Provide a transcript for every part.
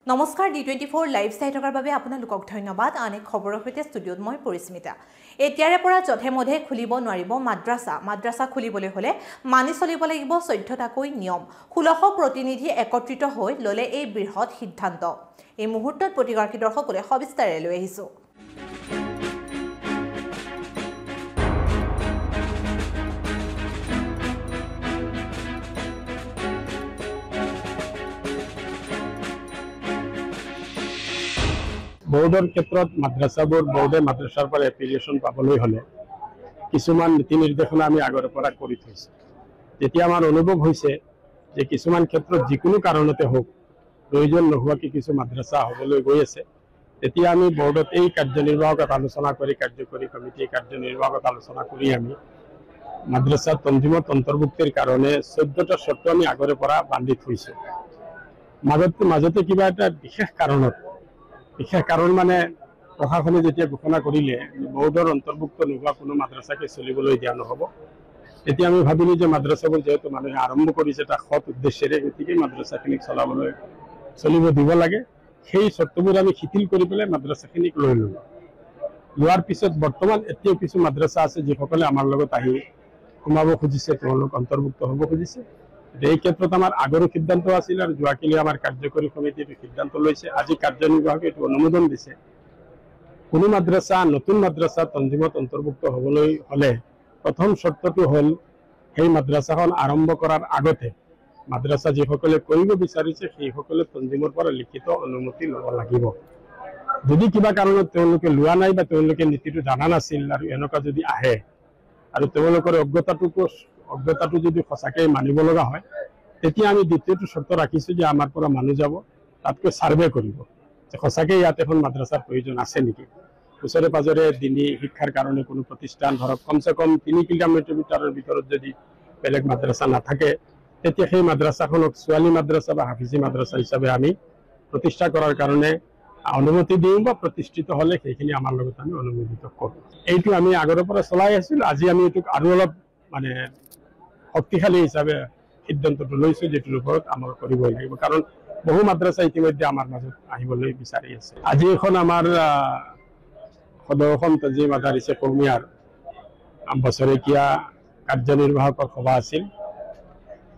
নমস্কাৰ, D24 live চাই থকাৰ বাবে আপোনালোকক ধন্যবাদ। আন এক খবৰৰ সৈতে ষ্টুডিঅ'ত মই পৰিস্মিতা। এতিয়াৰে পৰা যধে মধে খুলিব নোৱাৰিব মাদ্ৰাছা। মাদ্ৰাছা খুলিবলৈ হ'লে মানি চলিব লাগিব 14টাকৈ নিয়ম। 1600 প্ৰতিনিধি একত্ৰিত হৈ ল'লে এই বৃহৎ সিদ্ধান্ত। এই মুহূৰ্তত প্ৰতিগৰাকী দৰ্শকলৈ সবিস্তাৰে লৈ আহিছোঁ। বৰ্ডৰ ক্ষেত্ৰত মাদ্ৰাছাবোৰ বৰ্ডে মাদ্ৰাছাৰ পৰা এপ্লিকেশ্যন পাবলৈ হ'লে কিছুমান নীতি নিৰ্দেশনা আমি আগৰে পৰা কৰি থৈছোঁ। যেতিয়া আমাৰ অনুভৱ হৈছে যে কিছুমান ক্ষেত্ৰত যিকোনো কাৰণতে হওক প্ৰয়োজন নোহোৱাকৈ কিছু মাদ্ৰাছা হ'বলৈ গৈ আছে, তেতিয়া আমি বৰ্ডত এই কাৰ্যনিৰ্বাহকত আলোচনা কৰি, কাৰ্যকৰী কমিটিৰ কাৰ্যনিৰ্বাহকত আলোচনা কৰি আমি মাদ্ৰাছা তঞ্জিমত অন্তৰ্ভুক্তিৰ কাৰণে 14টা চৰ্ত আমি আগৰে পৰা বান্ধি থৈছোঁ। মাজতে কিবা এটা বিশেষ কাৰণত, বিশেষ কাৰণ মানে প্ৰশাসনে যেতিয়া ঘোষণা কৰিলে বৰ্ডৰ অন্তৰ্ভুক্ত নোহোৱা কোনো মাদ্ৰাছাকে চলিবলৈ দিয়া নহ'ব, তেতিয়া আমি ভাবিলোঁ যে মাদ্ৰাছাবোৰ যিহেতু মানুহে আৰম্ভ কৰিছে এটা সৎ উদ্দেশ্যেৰে, গতিকে মাদ্ৰাছাখিনিক চলিব দিব লাগে। সেই চৰ্তবোৰ আমি শিথিল কৰি পেলাই মাদ্ৰাছাখিনিক লৈ ল'লোঁ। লোৱাৰ পিছত বৰ্তমান এতিয়াও কিছু মাদ্ৰাছা আছে যিসকলে আমাৰ লগত আহি সোমাব খুজিছে, তেওঁলোক অন্তৰ্ভুক্ত হ'ব খুজিছে। এই ক্ষেত্ৰত আমাৰ আগৰো সিদ্ধান্ত আছিল আৰু যোৱাকালি আমাৰ কাৰ্যকৰী সমিতিয়ে এইটো সিদ্ধান্ত লৈছে। আজি কাৰ্যনিৰ্বাহকে এইটো অনুমোদন দিছে। কোনো মাদ্ৰাছা, নতুন মাদ্ৰাছা তঞ্জিমত অন্তৰ্ভুক্ত হ'বলৈ হ'লে প্ৰথম চৰ্তটো হ'ল সেই মাদ্ৰাছাখন আৰম্ভ কৰাৰ আগতে মাদ্ৰাছা যিসকলে কৰিব বিচাৰিছে সেইসকলে তঞ্জিমৰ পৰা লিখিত অনুমতি ল'ব লাগিব। যদি কিবা কাৰণত তেওঁলোকে লোৱা নাই বা তেওঁলোকে নীতিটো জানা নাছিল আৰু এনেকুৱা যদি আহে আৰু তেওঁলোকৰ অজ্ঞতাটো যদি সঁচাকৈ মানিব লগা হয়, তেতিয়া আমি দ্বিতীয়টো চৰ্ত ৰাখিছোঁ যে আমাৰ পৰা মানুহ যাব, তাতকৈ ছাৰ্ভে কৰিব যে সঁচাকৈ ইয়াত এখন মাদ্ৰাছাৰ প্ৰয়োজন আছে নেকি। ওচৰে পাজৰে দিনী শিক্ষাৰ কাৰণে কোনো প্ৰতিষ্ঠান, ধৰক কমচে কম 3 কিলোমিটাৰৰ ভিতৰত যদি বেলেগ মাদ্ৰাছা নাথাকে, তেতিয়া সেই মাদ্ৰাছাখনক ছোৱালী মাদ্ৰাছা বা হাফিজি মাদ্ৰাছা হিচাপে আমি প্ৰতিষ্ঠা কৰাৰ কাৰণে অনুমতি দিওঁ বা প্ৰতিষ্ঠিত হ'লে সেইখিনি আমাৰ লগত আমি অনুমোদিত কৰোঁ। এইটো আমি আগৰে পৰা চলাই আছিলোঁ। আজি আমি এইটোক আৰু অলপ মানে শক্তিশালী হিচাপে সিদ্ধান্তটো লৈছোঁ, যিটোৰ ওপৰত আমল কৰিবই লাগিব। কাৰণ বহু মাদ্ৰাছা ইতিমধ্যে আমাৰ মাজত আহিবলৈ বিচাৰি আছে। আজি এখন আমাৰ সদৌ অসম তঞ্জিম মাদাৰিছে কৌমিয়াৰ বছৰেকীয়া কাৰ্যনিৰ্বাহকৰ সভা আছিল।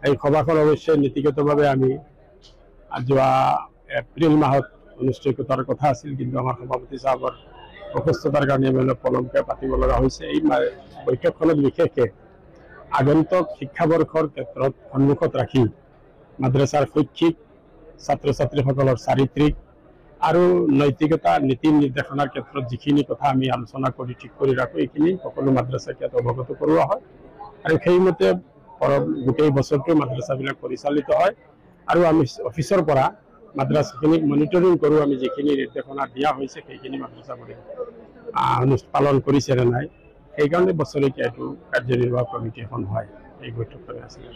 এই সভাখন অৱশ্যে নীতিগতভাৱে আমি যোৱা এপ্ৰিল মাহত অনুষ্ঠিত কৰাৰ কথা আছিল, কিন্তু আমাৰ সভাপতি চাহাবৰ অসুস্থতাৰ কাৰণে আমি অলপ পলমকৈ পাতিব লগা হৈছে। এই বৈঠকখনত বিশেষকৈ আগন্তুক শিক্ষাবৰ্ষৰ ক্ষেত্ৰত সন্মুখত ৰাখি মাদ্ৰাছাৰ শৈক্ষিক, ছাত্ৰ ছাত্ৰীসকলৰ চাৰিত্ৰিক আৰু নৈতিকতা, নীতি নিৰ্দেশনাৰ ক্ষেত্ৰত যিখিনি কথা আমি আলোচনা কৰি ঠিক কৰি ৰাখোঁ, এইখিনি সকলো মাদ্ৰাছাক ইয়াত অৱগত কৰোৱা হয় আৰু সেইমতে গোটেই বছৰটো মাদ্ৰাছাবিলাক পৰিচালিত হয়। আৰু আমি অফিচৰ পৰা মাদ্ৰাছাখিনিক মনিটৰিং কৰোঁ, আমি যিখিনি নিৰ্দেশনা দিয়া হৈছে সেইখিনি মাদ্ৰাছাবোৰে পালন কৰিছে নে নাই। সেইকাৰণে বছৰেকীয়া এইটো কাৰ্যনিৰ্বাহক কমিটি এখন হয়। এই বৈঠকখনে আছিলে।